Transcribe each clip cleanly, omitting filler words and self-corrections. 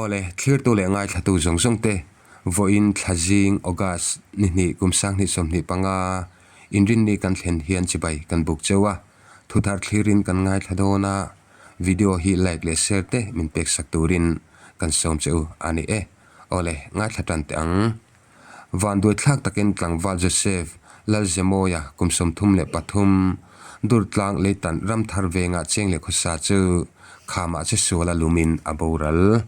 Awle, thlirtu leh ngaithlatu zawng zawng te, vawiin thla zing August ni hnih kum 20 25 inrinni kan thlen hian chibai kan buk cheu a, thuthar thlirin kan ngaithla dawn a, video hi like leh share te min pek sak turin kan sawm che u a ni e. Awle, ngaithla tan teh ang. Vanduaithlak takin tlangval Joseph Lalzemawia kum 33, Durtlang Leitan Ramthar vengah cheng leh khawsa chu khamah che suala lumin a boral.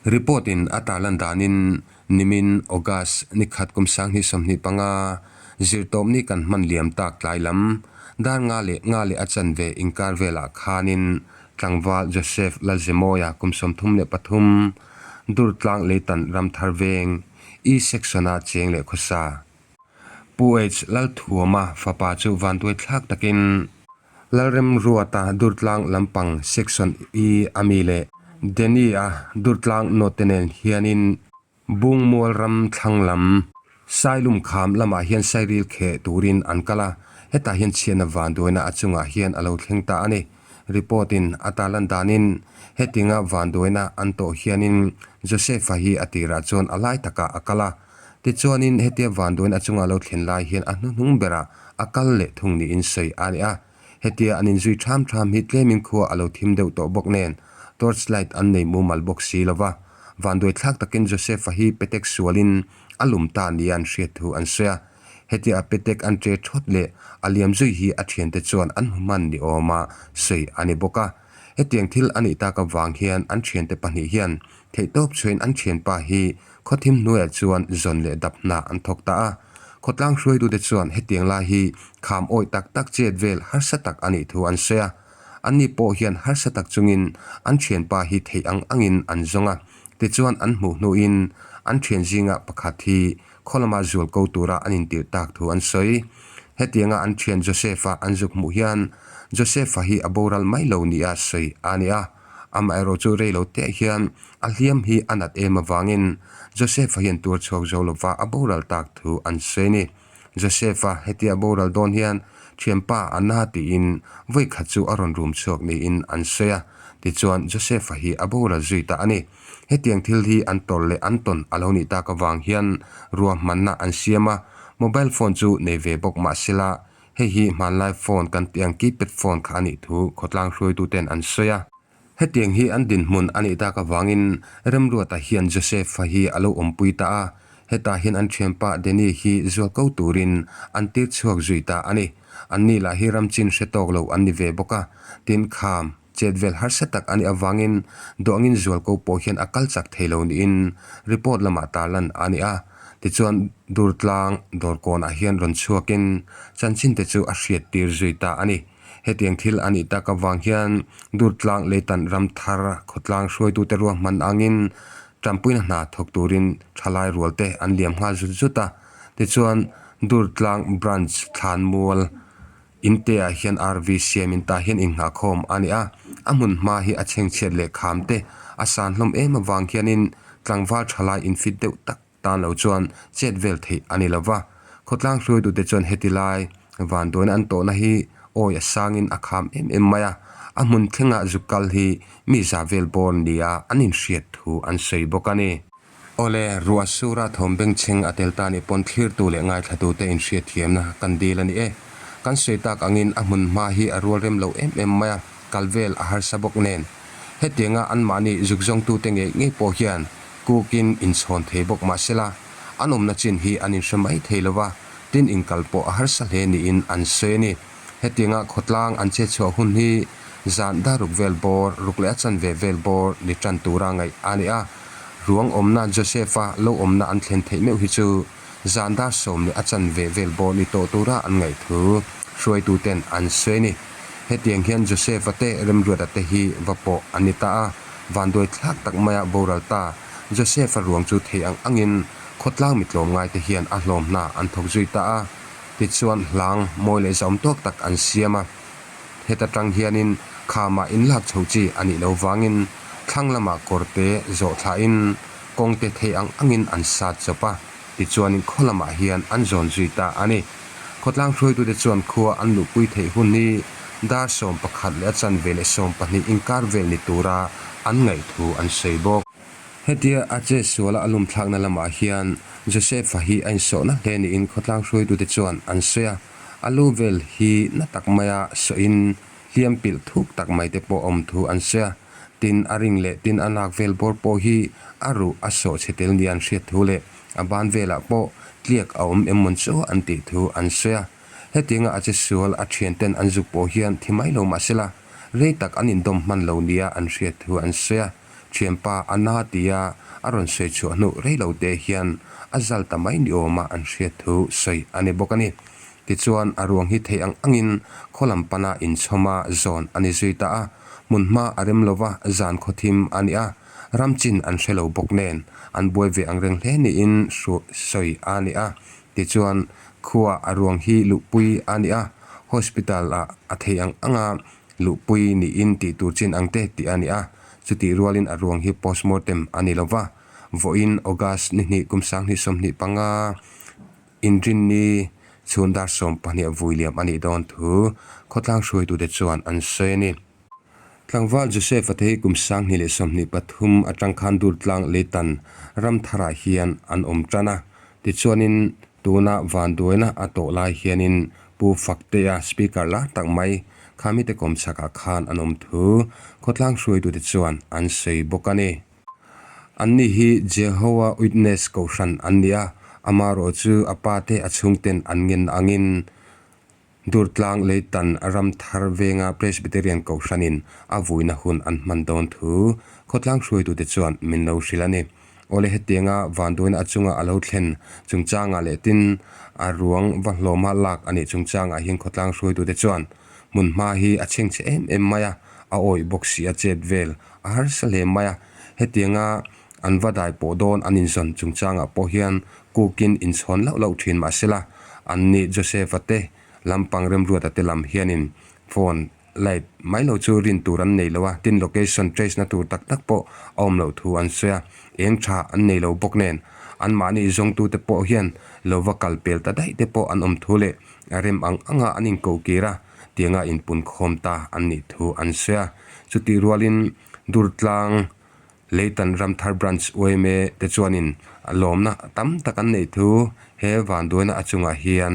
Report in a tarlan danin nimin August ni khat kum 2025 zirtawpni kan hman liam tak tlai lam dar nga leh nga leh a chanve inkar velah khanin tlangval Joseph Lalzemawia kum 33, Durtlang Leitan Ramthar Veng, E Section-a cheng leh khawsa. Pu H. Lalthuama fapa chu vanduai thlak takin Lalremruata Durtlang lampang Section E a mi leh Danny-a Durtlang Note nen hianin Bungmual ram thlang lam Sailum kham lamah hian sairil kheh turin an kal a, hetah hian chhiatna vanduaina a chungah hian a lo thleng ta a ni. Report in a tarlan danin hetinga vanduaina an tawh hianin Joseph-a hi a tirah chuan a lai takah a kal a. Tichuanin hetia vanduaina a chunga lo thlen lai hian a hnuhnung berah a kal leh thung niin sawi a ni a. Hetia an inzui ṭham ṭham hi tlemin khua a lo thim deuh tawh bawk nen torch light an nei mumal bawk si lo va. Vanduai thlak takin Joseph-a hi petek sualin a lum ta nia an hriat thu an sawi a. Hetia a petek an ṭe ṭhawt leh a liam zui hi a ṭhiante chuan an hmu hman ni awma sawi a ni bawk a. Hetiang thil a nih tak avang hian an ṭhiante pahnih hian theihtawp chhuain an ṭhianpa hi khawthim hnuaiah chuan zawn leh dap hna an thawk ta a. Khawtlang hruaitute chuan hetiang lai hi kham awih tak tak chet vel harsa tak a nih thu an sawi a. Anni pawh hian harsa tak chungin an ṭhianpa hi theih ang angin an zawng a. Tichuan an hmuh hnuin an ṭhian zinga pakhat hi khaw lama zual ko tura an intirh tak thu an sawi. Hetianga an ṭhian Joseph-a an zuk hmuh hian Joseph-a hi a boral mai lo nia sawi a ni a. Amaherawh chu rei lo teh hian a hliam hi a nat em avangin Joseph-a hian tuar chhuak zo lova a boral tak thu an sawi a ni. Joseph-a hetia a boral dawn hian thianpa a na tiin vawi khat chu a rawn rum chhuak niin an sawi a. Tichuan Joseph-a hi a boral zui ta a ni. Hetiang thil hi an tawrh leh an tawn a lo nih tak avang hian ruahmanna an siam a, mobile phone chu nei ve bawk mah sela, hei hi hmanlai phone kan tih ang keypad phone kha a nih thu khawtlang hruaituten an sawi a. Hetiang hi an dinhmun a nih tak avangin Remruata hian Joseph-a hi a lo awmpui ta a, hetah hian an thianpa Danny hi zual ko turin an tir chhuak zui ta a ni. Anni lah hi ramchin hre tawk lo an ni ve bawk a, tin kham. Chet vel harsa tak a nih avangin Duangin zualko pawh hian a kal chak thei lo niin report lamah tarlan a ni a. Tichuan Durtlang dawrkawnah hian rawn chhuakin chanchinte chu a hriat tir zui ta a ni. Hetiang thil a nih tak avang hian Durtlang Leitan ram thar khawtlang hruaitute ruahman angin tanpuina hna thawk turin thalai rualte an liam nghal zut zut a. Tichuan Durtlang Branch Thlanmual Inte ah hian RV siam in tah hian inghahkhawm a ni a, a hmun hma hi a chhengchhiat leh kham te a san hlawm em avang hianin tlangval thalai infit deuh tak tan lo chuan chet vel theih a ni lova. Khawtlang hruaitute chuan heti lai vanduaina an tawhna hi awi a sangin a kham em em mai a, a hmun thlengah zuk kal hi mi za vel bawr nia an inhriat thu an sawi bawk a ni. Awle, ruah sura thawm bengchheng a tel ta nih pawn thlirtu leh ngaithlatute inhriatthiamna kan dil a ni e. Kan sawi tak angin a hmun hma hi a rual rem lo em em mai a, kal vel a harsa bawk nen. Hetianga anmahni zukzawngtute ngei ngei pawh hian kukin inchhawn thei bawk mah sela, an awmna chin hi an inhre mai thei lo va, tin inkal pawh a harsa hle niin an sawi a ni. Hetianga khawtlang an che chhuah hun hi zan dar ruk vel bawr, ruk leh a chanve vel bawr ni tan tura ngaih a ni a. Ruang awmna Joseph-a lo awmna an thlen theih meuh hi chu zan dar sawm leh a chanve vel bawr ni tawh tura an ngaih thu hruaituten an sawi a ni. Hetiang hian Joseph-a te Remruata te hi va pawh an ni ta a, vanduai thlak tak maia boral ta Joseph-a ruang chu thei ang angin khawtlang mi tlawmngaite hian a hlawm hna an thawk zui ta a. Tichuan hlang mawi leh zahawm tawk tak an siam a, heta tang hianin khamah inlak chho chi a nih loh vangin thlang lamah kawrte zawh thlahin kawngte thei ang angin an sat chawp a, tichuanin khaw lamah hian an zawn zui ta a ni. Khawtlang hruaitute chuan khua an luhpui theih hun hi dar 11 leh a chanve leh 12 inkar vel ni tura an ngaih thu an sawi bawk. Hetia a che suala a lum thlakna lamah hian Joseph-a hi a insawhna hle niin khawtlang hruaitute chuan an sawi a, a lu vel hi na tak maia sawhin hliam pilh thuk tak mai te pawh awm thu an sawi a, tin a ring leh tin a nak vel bawr pawh hi a ruh a sawh chhe tel nia an hriat thu leh a ban velah pawh tliak a awm em mawn chu an tih thu an sawi a. Hetianga a che sual a thianten an zuk pawh hian thi mai lo mah sela rei tak an indawm hman lo nia an hriat thu an sawi a. Thianpa a na tia a rawn sawi chhuah hnu rei lo te hian a zal ta mai ni awma an hriat thu sawi a ni bawk a ni. Tichuan a ruang hi thei ang angin khaw lam pana inchhawm a zawn a ni zui ta a, hmun hma a rem lova zan khaw thim a ni a, ram chin an hre lo bawk nen an buai ve ang reng hle niin sawi a ni a. Tichuan khua a ruang hi luhpui a ni a, hospital ah a thei ang anga luhpui niin tih tur chin ang te tih a ni a, chutih rualin a ruang hi postmortem a ni lo va, vawiin August ni hnih kum 2025 Inrinni chhun dar 12 vui liam a nih dawn thu khawtlang hruaitute chuan an sawi a ni. Tlangval Joseph-a te hi kum 2023 atang khan Durtlang Leitan ram tharah hian an awm tan a, tichuanin tuna vanduaina a tawh lai hianin Pu Faktea Speaker lar tak mai khamite kawmchhakah khan an awm thu khawtlang hruaitute chuan an sawi bawk a ni. Anni hi Jehovah Witness kohhran an ni a, amaherawh chu a pa te a chhungten an ngen angin Durtlang Leitan ram thar venga Presbyterian Kohhranin a vuina hun an hman dawn thu khawtlang hruaitute chuan min lo hrilh a ni. Awle hetianga vanduaina a chunga a lo thlen chungchangah leh tin a ruang va hlawma lak a nih chungchangah hian khawtlang hruaitute chuan hmunhma hi a chhengchhe em em mai a, a awih bawk si a chet vel a harsa hle mai a. Hetianga an va dai pawh dawn an inzawn chungchangah pawh hian kukin inchhawn lauh lauh thin mah sela, anni Joseph-a te lampang Remruata te lam hianin phone light mai lo chu rin tur an nei lo a, tin location trace na tur tak tak pawh a awm loh thu an sawi a, eng tha an nei lo bawk nen anmahni zawngtute pawh hian lo va kal pel ta daih te pawh an awm thu leh rem ang anga an inkohkir a, tianga inpunkhawm ta an nih thu an sawi a, chutih rualin Durtlang Leitan Ramthar Branch yma te chuanin lawmna tam tak an neih thu he vanduaina a chungah hian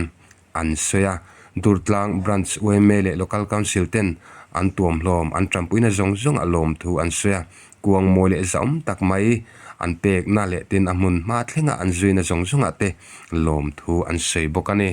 an sawi a. Durtlang Branch yma leh Local Council ten an tuamhlawm an tanpuina zawng zawng a lawm thu an sawi a. Kuang mawi leh zahawm tak mai an pekna leh tin a hmun hma thlenga an zuina zawng zawngah te lawm thu an sawi bawk a ni.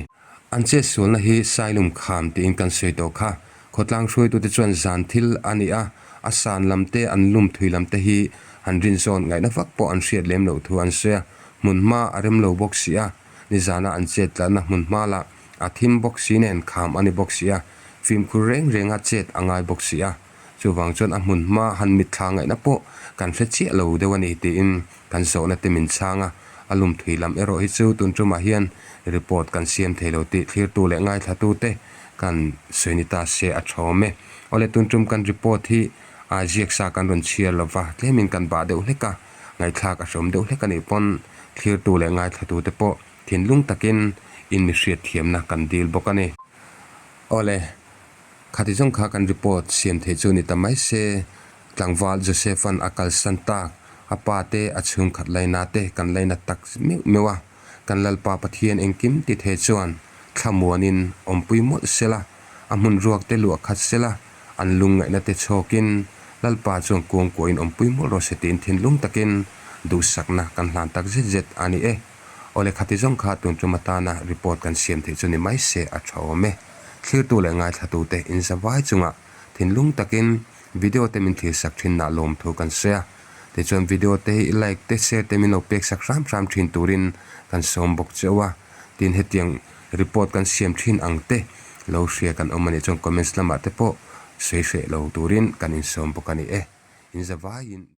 An chetsualna hi Sailum Kham tiin kan sawi tawh kha. Khawtlang hruaitute chuan zan thil a ni a, a san lam te, an lum thui lam te hi han rinzawn ngaihna vak pawh an hriat lem loh thu an sawi a, hmunhma a rem lo bawk si a, nizana an chet tlatna hmunhma lah a thim bawk si nen kham a ni bawk si a, fimkhur reng renga chet a ngai bawk si a, chuvang chuan a hmunhma han mitthla ngaihna pawh kan hre chiah lo deuh a ni tiin kan zawhna te min chhang a, a lum thui lam erawh hi chu tun tumah hian report kan siam thei lo tih thlirtu leh ngaithlatute kan sawi ni ta se a tha awm e. Awle tun tum kan report hi a ziak sa kan rawn chhiar lova tlemin kan bah deuh hlek a, ngaihthlak a hreawm deuh hlek a nih pawn thlirtu leh ngaithlatute pawh thinlung takin in mi hriatthiamna kan dil bawk a ni. Awle khati zawng kha kan report siam theih chu ni ta mai se, tlangval Joseph-a'n a kalsan tak, a pa te a chhungkhat laina te kan laina tak meuh meuh a. Kan Lalpa Pathian engkim ti thei chuan thlamuanin awmpui mawlh sela, a hmun ruak te luah khat sela, an lungngaihna te chhawkin Lalpa chuan kuangkuahin awmpui mawlh rawh se tiin thinlung takin duhsakna kan hlan tak zet zet a ni e. Awle khati zawng kha tun tum atana report kan siam theih chu ni mai se a tha awm e. Thlirtu leh ngaithlatute inzavai chungah thinlung takin video te min thlirsak thinna lawmthu kan sawi a. Tichuan video te hi i like te share te min lo pek sak hram hram thin turin kan sawm bawk cheu a, tin hetiang report kan siam thin ang te lo hria kan awm a nih chuan comments lamah te pawh sawi hreh lo turin kan insawm bawk a ni e. Inzavaiin.